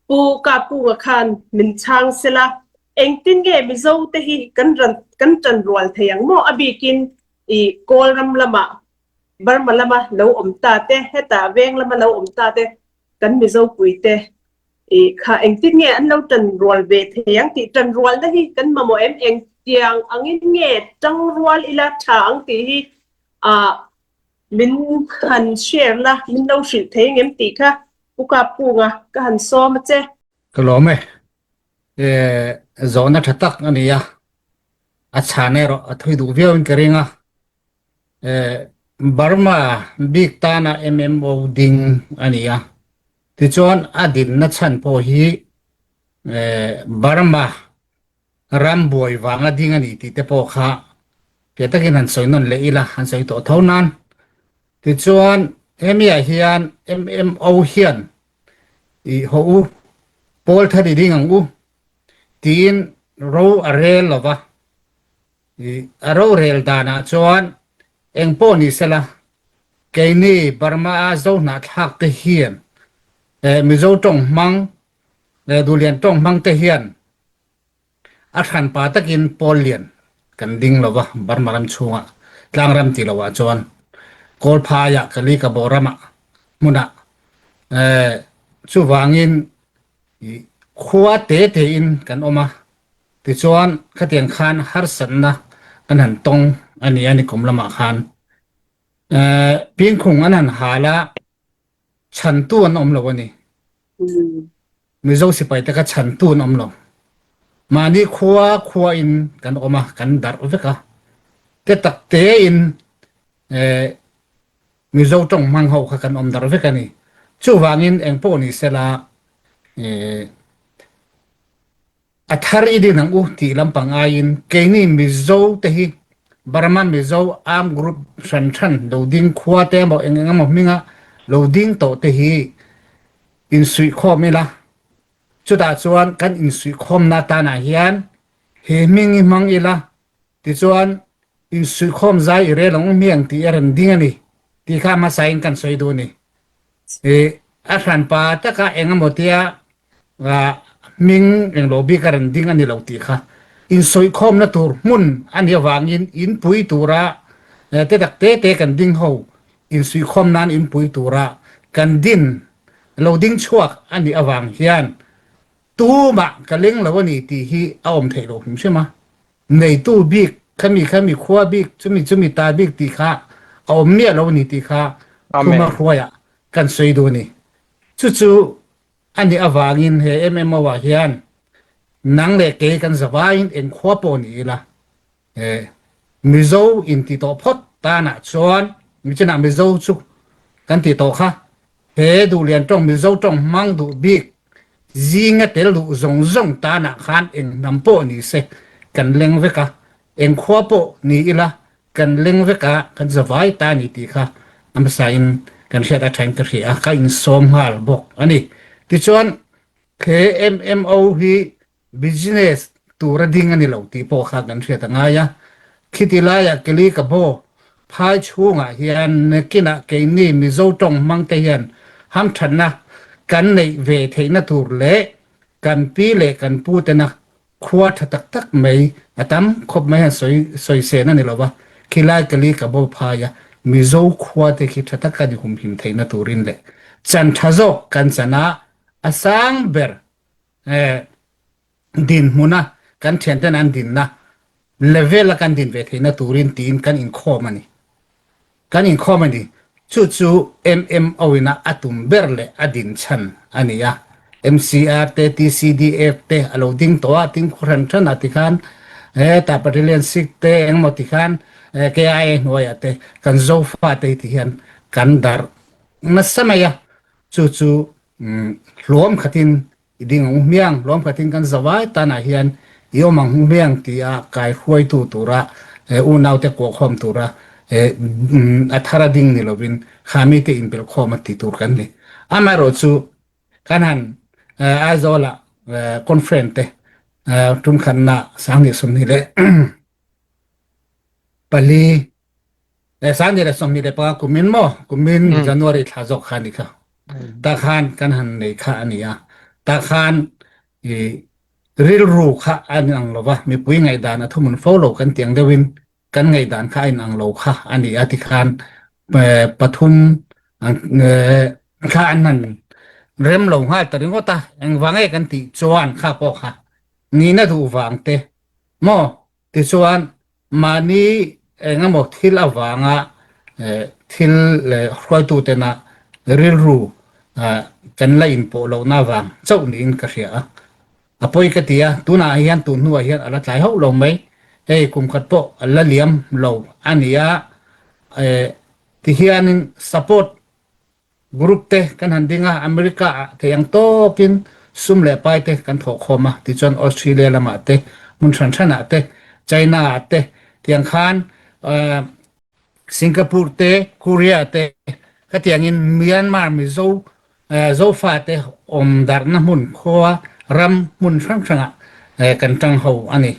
Pu Kapunga khan min chhang sela, engtin nge Mizo te hi kan ran kan tan rual thei ang maw? A bikin i Kawl ram lama Burma lama lo awm ta te, hetah veng lama lo awm ta te kan Mizo pui te i kha engtin nge an lo tan rual ve thei ang tih tan rualna hi kan mamawh em? Engtiang angin nge tang rual ila tha ang tih hi ah Min han share la, min lo hrilh thei ngem tih kha Pu Kapkunga ka han sawm a che. Ka lawm e. Zawhna tha tak a ni a, a chhan erawh a thui duh viau in ka ring a. Burma bik tana MMO ding a ni a, tichuan a dinna chhan pawh hi Burma ram buai vanga ding a ni tih te pawh kha piah takin han sawi nawn leh ila, han sawi tawh tho nan. Tichuan, hemiah hian MMO hian i haw u, pawl thar i ding ang u tiin ro a rel lo va, i a rorel danah chuan eng pawh ni sela, keini Burma-a Zohnahthlak te hian Mizo tawng hmang leh Duhlian tawng hmang te hian a hranpa takin pawl lian kan ding lo va, Burma ram chhungah tlang ram ti loah chuan Kawlphaiah Kalikabo ramah hmunah chuvangin khua te tein kan awm a, tichuan khatiang khan harsatna kan han tawng a ni a nikum lamah khan Pingkhung an han hal a. Chhantu an awm lo a ni. Mizo sipai te kha chhantu an awm lo. Mahni khua khua in kan awm a, kan darh vek a. Te tak te in Mizo tawng hmang ho kha kan awm darh vek a ni. Chuvangin engpawh ni sela A thar i din ang u tih lampang aiin keini Mizo te hi Burma Mizo Armed Group hran hran lo ding khua te emaw eng eng emaw hminga lo ding tawh te hi insuihkhawm ila, chutah chuan kan insuihkhawmna atanah hian he hming i hmang ila tichuan insuihkhawm zai i rel ang u hmiang tih a rawn ding a ni tih kha hmasain kan sawi duh a ni. A hranpa taka eng emaw tia hming englo bik a rawn ding a ni lo tih kha insawikhawmna tur hmun a nih avangin inpui tura te tak te te kan ding ho insuihkhawm nan inpui tura kan din lo ding chhuak a nih avang hian tumah ka leng lo a ni tih hi a awm theih loh hrim hrim a. Neitu bik khami khami khua bik chumi chumi ta bik tih kha a awm miah lo a ni tih kha thuma hruaiah kan sawi duh a ni. Chu chu A nih avangin he MMO ah hian nang leh kei kan zavaiin eng khua pawh ni ila, he Mizo in ti tawh phawt tanah chuan michinah Mizo chu kan ti tawh kha, he Duhlian tawng Mizo tawng hmang duh bik zinga tel duh zawng zawng tanah khan eng hnam pawh ni se kan leng vek a, eng khua pawh ni ila Kan leng vek a, kan zavai ta a ni tih kha a hmasain kan hriat a thain ka hria a, ka insawm nghal bawk a ni. Tichuan, he MMO hi business tura ding a ni lo tih pawh kha kan hriat a ngai a. Khiti laiah Keli ka baw phai chhungah hian nakinah keini Mizo tawng hmangte hian hamthatna kan neih ve theihna tur leh kan pi leh kan putena Khua tha tak tak mai a tam khawp mai han sawi sawi sen a ni lo va, khilai ka li ka bo phai a, Mizo khua te khi tha taka ni humhim theihna turin leh chan tha zawk kan chan a, a sang ber eh dinhmuna kan thianten an dinna level a kan din ve theihna turin tiin kan inkhawm a ni. Kan inkhawm a ni. Chu chu MMO ina a tum ber leh a din chhan a ni a. MCR te, TCDF te a lo ding tawh a, tin khaw hran hran ah tikhan hetah Battalion Sikh te engemaw tikhan KIA hnuaiah te kan Zofa te hi tihian kan darh nasa mai a. Chu chu hluam khatin I ding ang u hmiang, lawm khatin kan zavai tanah hian i awm ang u hmiang tia kai hruaitu tura unaute kuahkhawm tura a thar a ding ni lovin kha mite inbelhkhawm a ti tur kan ni. Amaherawh chu kan han Aizawlah conference te tum khatna 20 24 2025 kumin maw kumin January thla zawk kha ni kha ta khan kan han nei kha a ni a. Tah khan i rilru kha a inang lo va, mipui ngaihdan a thuhmun fo lo kan tih ang deuhin kan ngaihdan kha a inang lo kha a ni a tikhan pathum kha an han rem lo nghal ta ringawt a, engvang nge kan tih chuan kha pawh kha nihna duh vang te maw Tichuan, mahni engemaw thil avanga thil hruaitutena rilru kan la inpawh lohna avang chauh niin ka hria a. A pawi ka ti a, tunah hian tun hnuah hian a la tlai hauh lo mai. Hei kum khat pawh a la liam lo a ni a, tihianin support Group te kan han ding a, America ah thei ang tawkin sum leh pai te kan thawh khawm a, tichuan Australia lamah te, hmun hran hranah te, China ah te, tiang khan Singapore te, Korea te, khatiangin Myanmar Mizo Zofa te awm darhna hmun khua ram hmun hrang hrangah kan tang ho a ni.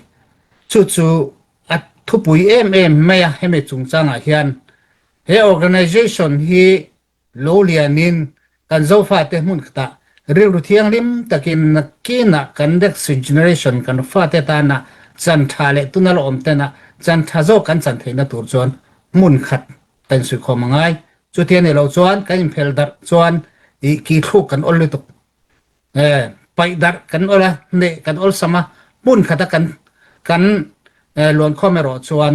Chu chu a thupui em em mai a hemi chungchangah hian He organization hi lo lianin kan Zofate hmun khatah rilru thianghlim takin nakinah kan next generation kan fate tana chan tha leh tuna la awm tena chan tha zawk kan chan theihna tur chuan hmun khat kan insuihkhawm a ngai. Chuti a nih loh chuan kan inphel darh chuan ih ki thluk kan awl lutuk. Paih darh kan awl a, hneh kan awlsam a, hmun khata kan kan luankhawm erawh chuan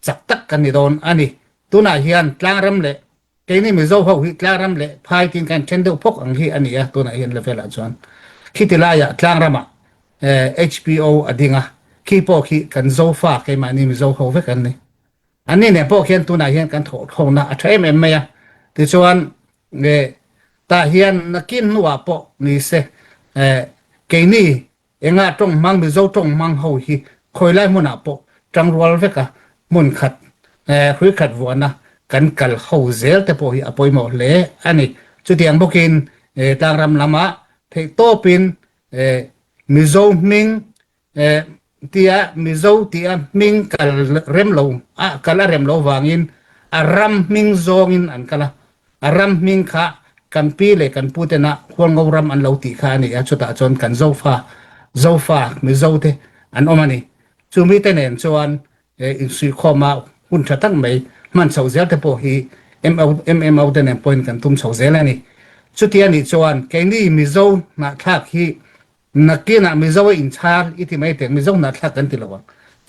chak tak kan ni dawn a ni. Tunah hian tlangram leh keini Mizo ho hi tlangram leh phai tiin kan then deuh phawk ang hi a ni a, tunah hian level ah chuan khiti laiah tlangramah HPO a ding a, khi pawh khi kan Zofa keimahni Mizo ho vek an ni. Anni nen pawh khian tunah hian kan thawhkhawmna a tha em em mai a, tichuan Nge tah hian nakin hnuah pawh ni se keini enga tawng hmang Mizo tawng hmang ho hi khawilai hmunah pawh tangrual veka hmun khat hrui khat vuahna kan kal ho zel te pawh hi a pawimawh hle a ni. Chutiang bawkin tlangram lamah theihtawpin Mizo hming Tia Mizo tia hming kal rem lo a kal a rem lo vangin a ram hming zawngin an kal a, a ram hming kha kan pi leh kan pu tena Hualngo ram an lo tih kha a ni a, chutah chuan kan Zofa, Zofa, Mizo te an awm a ni. Chumi te nen chuan insuihkhawma hun tha tak mai hman chhoh zel te pawh hi MMO te nen pawhin kan tum chho zel a ni. Chuti a nih chuan keini Mizo hnahthlak hi Nakinah Mizo a inchhar i ti mai teh, Mizo hnahthlak kan ti lo ang.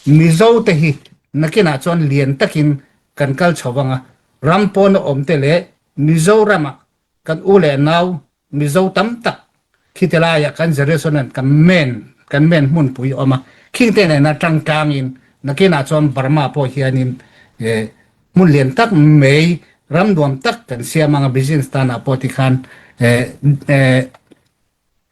Mizo te hi nakinah chuan lian takin kan kal chho vang a, ram pawna awm te leh Mizoramah kan u leh nau Mizo tam tak khiti laiah kan generation kan men kan men hmunpui a awm a, khing te nena tangtlangin nakinah chuan Burma pawh hianin hmun lian tak mai ram nuam tak kan siam ang a, business tanah pawh tikhan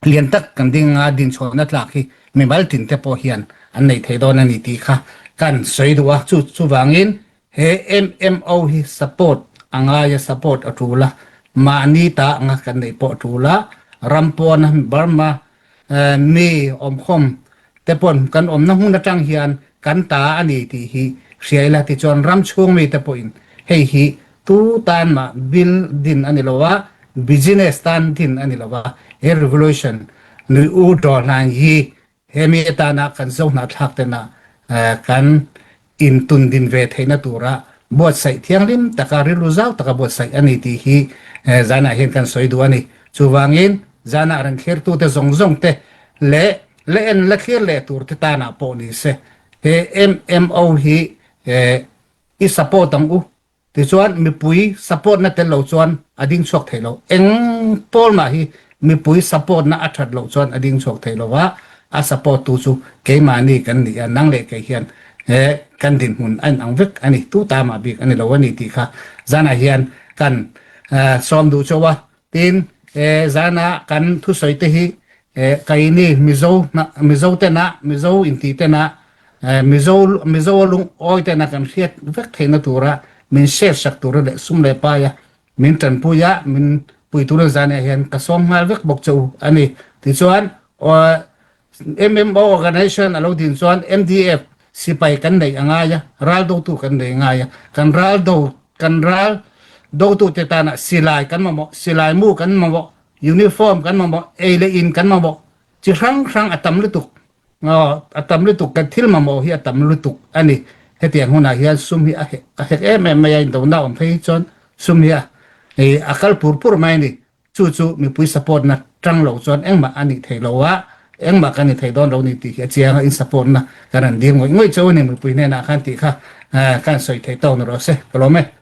Lian tak kan ding anga dinchhuahna tlak hi mimal tin te pawh hian an nei thei dawn a ni tih kha kan sawi duh a, chu chuvangin he MMO hi support a ngai a, support a tul a, mahni ta anga kan neih pawh a tul a, ram pawna Burma mi awmkhawm te pawn kan awmna hmun atang hian kan ta a ni tih hi hria ila tichuan ram chhung mite pawhin hei hi tu tan mah bill din a ni lo a, business tan din a ni lo a, he revolution nui u dawr hlan hi hemi atana kan zo hnahthlak tena kan intun din ve theihna tura buatsaih thianghlim taka rilru zau taka buatsaih a ni tih hi zanah hian kan sawi duh a ni. Chuvangin zanah rawn thlirtute zawng zawng te leh la en la thlir leh tur te tanah pawh ni se he MMO hi i support ang u. Tichuan mipui support na tel lo chuan a ding chhuak thei lo. Eng pawl mah hi mipui support na a that loh chuan a ding chhuak thei lo a, a support tu chu keimahni kan ni a, nang leh kei hian he kan dinhmun a inang vek a ni, tu ta mah bik a ni lo a ni tih kha zanah hian kan sawm duh chauh a. Tin, he zana kan thusawi te hi keini Mizo Mizo tena Mizo intih tena Mizo Mizo lungawi tena kan hriat vek theihna tura min share sak tura leh sum leh paia min tanpui a min pui tura zanah hian ka sawm nghal vek bawk che u a ni. Tichuan MMO organization a lo din chuan MDF sipai kan neih a ngai a, ral dotu kan nei a ngai a, kan ral do kan ral dotute tana silai kan mamawh, silai mu kan mamawh. Uniform kan mamawh, ei leh in kan mamawh chi hrang hrang a tam lutuk. A tam lutuk, kan thil mamawh hi a tam lutuk a ni. Hetiang hunah hian sum hi a hek em em mai a, indona awm phei hi chuan sum hi a kal pur pur mai a ni. Chu chu mipui support na tang lo chuan engmah a nih thei lo a, engmah kan ni thei dawn lo ni tih hi a chiang a, in support na kan rawn dil ngawih ngawih chauh a ni mipui hnenah khan tih kha kan sawi thei tawk ni rawh se. Ka lawm e.